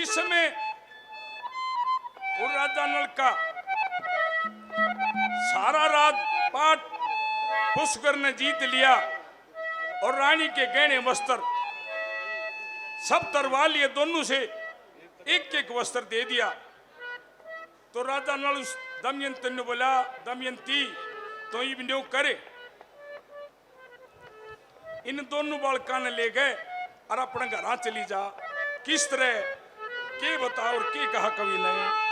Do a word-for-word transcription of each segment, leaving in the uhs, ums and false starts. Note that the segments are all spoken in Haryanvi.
इसमें वो राजा नल का सारा राजपाट पुष्कर ने जीत लिया और रानी के गहने वस्त्र सब तरवा लिए, दोनों से एक एक वस्त्र दे दिया। तो राजा नल उस दमयंती ने बोला, "दमयंती, तो इब न्यू करे, इन दोनों बालकां ने ले गए और अपने घरां चली जा।" किस तरह के बता और के कहा कवि ने।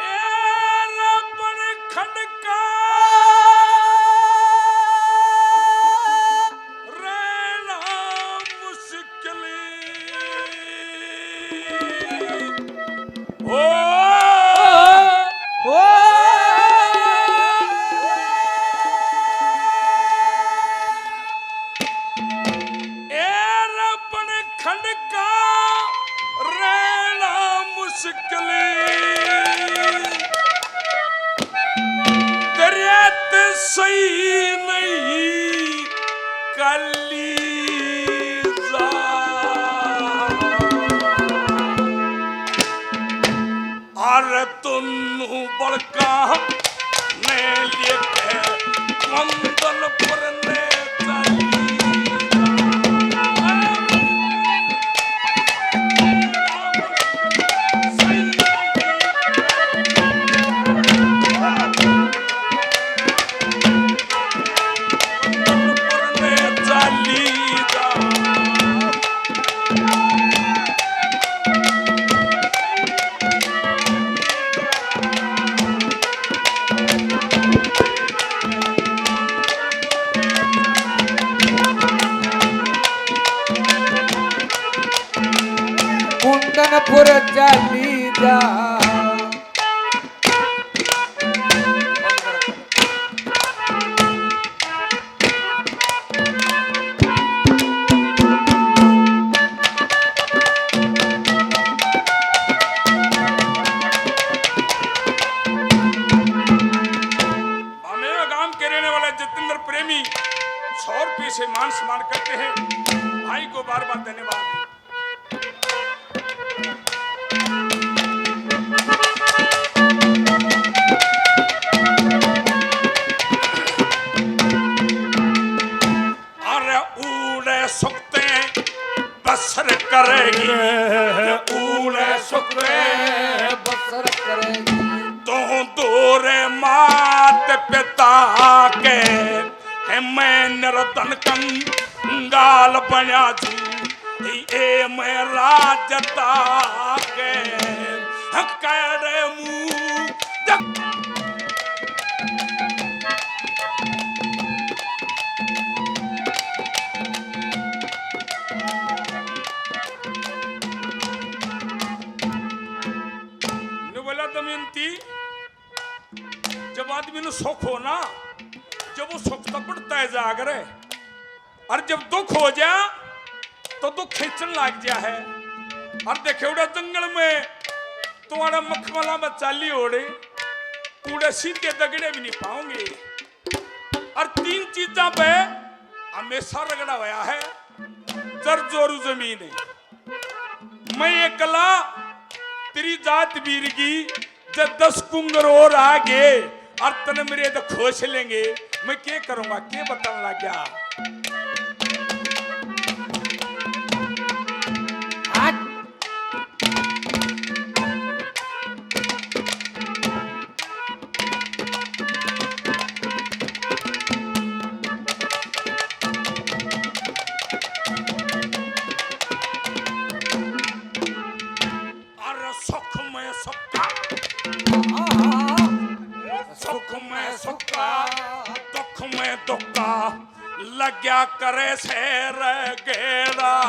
ए रबड़ खंड का रहना मुश्किल। ओ, ओ, ए रबड़ खंड का रहना मुश्किल। दरिया ते सही नहीं कलीजा। अरे दोनों बड़का ने लेके कुंदनपुर ने चली। कुंदनपुर चली जा। बामेरा गांव के रहने वाले जितेंद्र प्रेमी सौ रुपये से मान सम्मान करते हैं। भाई को बार बार धन्यवाद। अरे उड़े सुखते बसर करेगी, उड़े सुखते बसर करेगी। तू दूर मात पिता के, है मैं निर्धन कंगाल बन्या जू। ए मैं राजता के कड़े मुंह जग। ने बोला दमयंती, जब आदमी ने सुख हो ना, जब वो सुख तो बढ़ता है जागर है, और जब दुख हो जा तो दुख खींचन लाग जा है। और देखे उड़ा जंगल में तुम्हारा मखमला में चाली ओढ़े, उड़े सीधे दगड़े भी नहीं पाओगे। और तीन चीजां पे हमेशा रगड़ा होया है, जर जोरू जमीन है। मैं एकला तेरी जात बीरगी, जब दस कुंगर और आ गए और तने मेरे तो खोस लेंगे, मैं के करूंगा, के बताने लग गया। हट। अरे सुख में सुख का, सुख में सुख का, दुख में दुख का, लग्या करे शेर गेड़ा।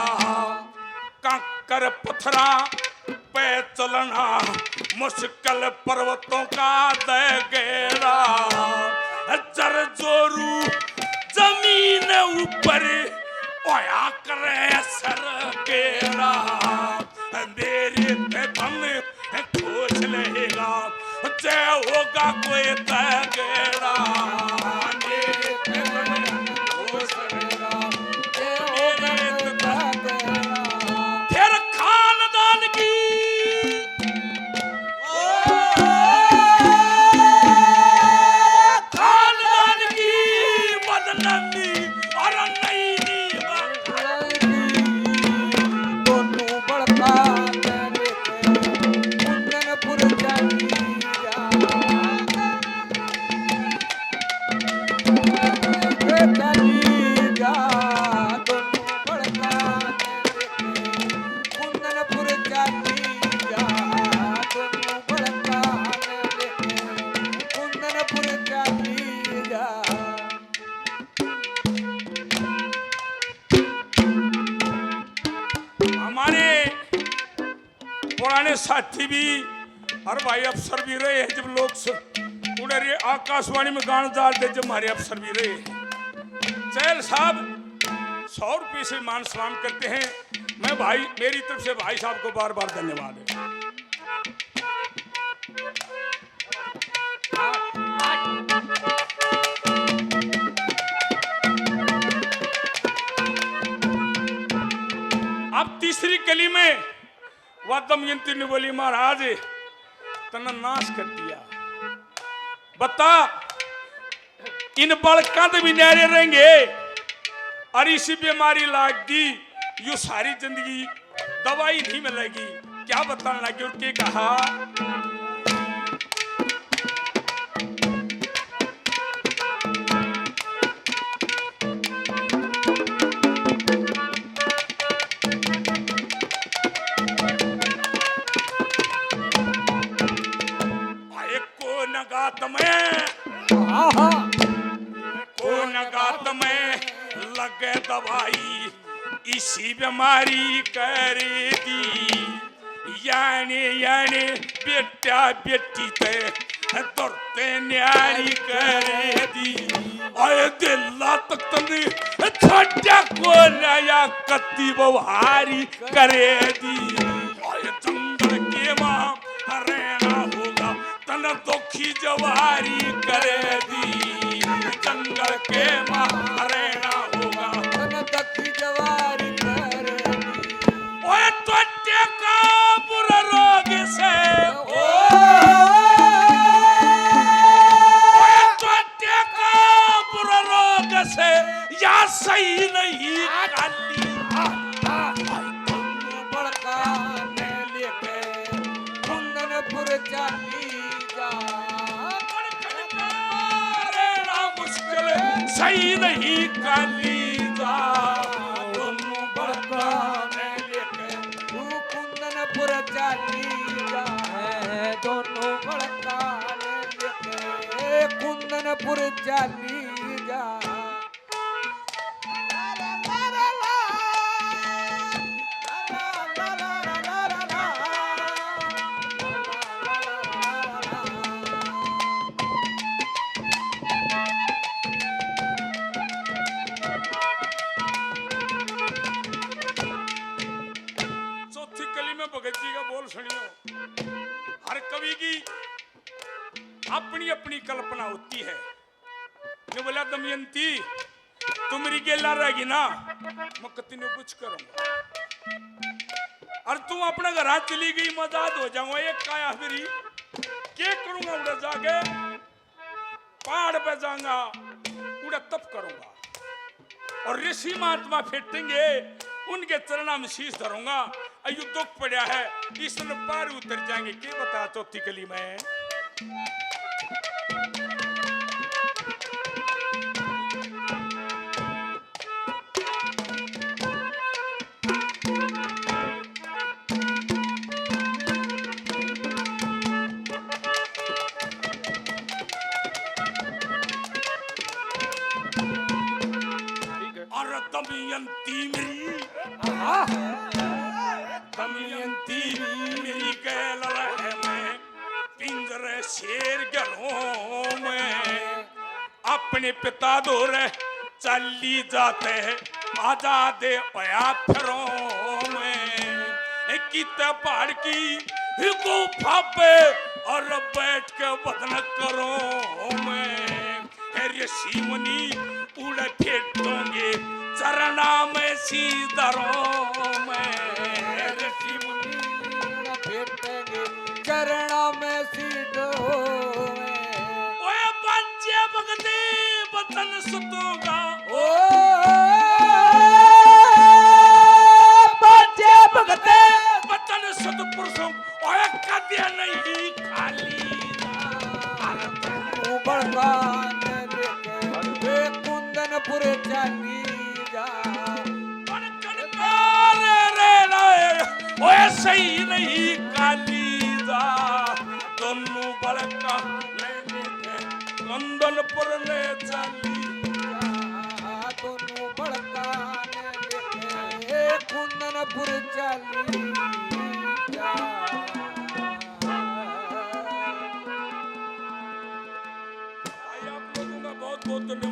कांकर पत्थरा पे चलना, मुश्किल पर्वतों का दे गेड़ा। जर जोरू जमीन ऊपर पाया करे सर केरा, मेरी पे तन खोज लेगा, जय होगा कोई तगेड़ा। मेरी पे तन खोज लेगा, जय होगा कोई तगेड़ा। फिर खानदान की खानदान की बदनामी और नई नींव। दोनों बड़का कुंदनपुर जानी जा। कुंदनपुर चाली जा, दोनों बड़का ने लेके कुंदनपुर चाली जा। हमारे पुराने साथी भी और भाई अफसर भी रहे हैं, जब लोग स-, उड़े रे आकाशवाणी में गाना डाल दे, जब हमारे अफसर भी रहे हैं। चैल साहब सौ रुपये से मान सम्मान करते हैं। मैं भाई, मेरी तरफ से भाई साहब को बार बार धन्यवाद है। अब तीसरी कली में वह दमयंती ने बोली, महाराज, तन्ने नाश कर दिया। बता, इन बालकां ते भी न्यारे रहेंगे। और इसी बीमारी लाग दी, यू सारी जिंदगी दवाई नहीं मिलेगी। क्या बताने लगी और के कहा? आए को नगात में, आहा। को नगात में लगे दवाई, इसी बीमारी कर दी। यानी, यानी बेटा बेटी ते धरते न्यारी कर दी। आए दिल तक तने छाटा को नया कत्ती बवारी कर दी। आए जंगल के माँ रहना होगा, तन दुखी जवारी कर दी। जंगल के माँ रहना होगा, तन दुखी जवारी कर दी। ओए तोटे का बुरा रोग से, ओ, ओए तोटे का बुरा रोग से या सही नहीं काली। बड़का ने लेके कुंदनपुर चाली जा। रहना मुश्किल सही नहीं काली जा। दोनों बड़का ने लेके तू कुंदनपुर चाली जा। है दोनों बड़का ने लेके कुंदनपुर चाली जा। चौथी कली में भगत जी का बोल सुनियो। हर कवि की अपनी अपनी कल्पना होती है। ने बोला, दमयंती, तू मेरी गेला रहेगी ना, मैं कत्ती न्यू कुछ करूंगा। और तू अपने घर चली गई, मजाद हो जाऊंगा, एक काया मेरी के करूंगा उड़े जाके? पहाड़ पे जाऊंगा, उड़े तप करूंगा। और ऋषि महात्मा फेटेंगे, उनके चरणा में शीश धरूंगा। अयू दुख पड़ा है, इसने पार उतर जाएंगे। के बता चौथी कली में। अरे दमयंती मेरी, आहा। दमयंती मेरी गैल रह मैं, पिंजरे शेर घरों में, अपने पिता धोरे चाली जाते आजाद होया फिरों में, किते पहाड़ की गुफा पे और बैठ के भजन करों में। हे ऋषि मुनि उड़े फिटोंगे चरणा में सीधरों में। ऋषि मुनि उड़े फिटेंगे चरणा में सीधरों में। ओए बच्चे भगते बचन सुतोगा। ओ बच्चे भगते बचन सुत पुरुषों, ओए कदे नहीं खाली। अरे तू बड़का ने लेके ए कुंदनपुर चली जा। बड़कन का रे रे रे, ओए सही नहीं काली जा। दोनों बड़का ने लेके कुंदनपुर ने चली जा। दोनों बड़का ने लेके कुंदनपुर चली जा। भाई, आप लोगों का बहुत बहुत धन्यवाद।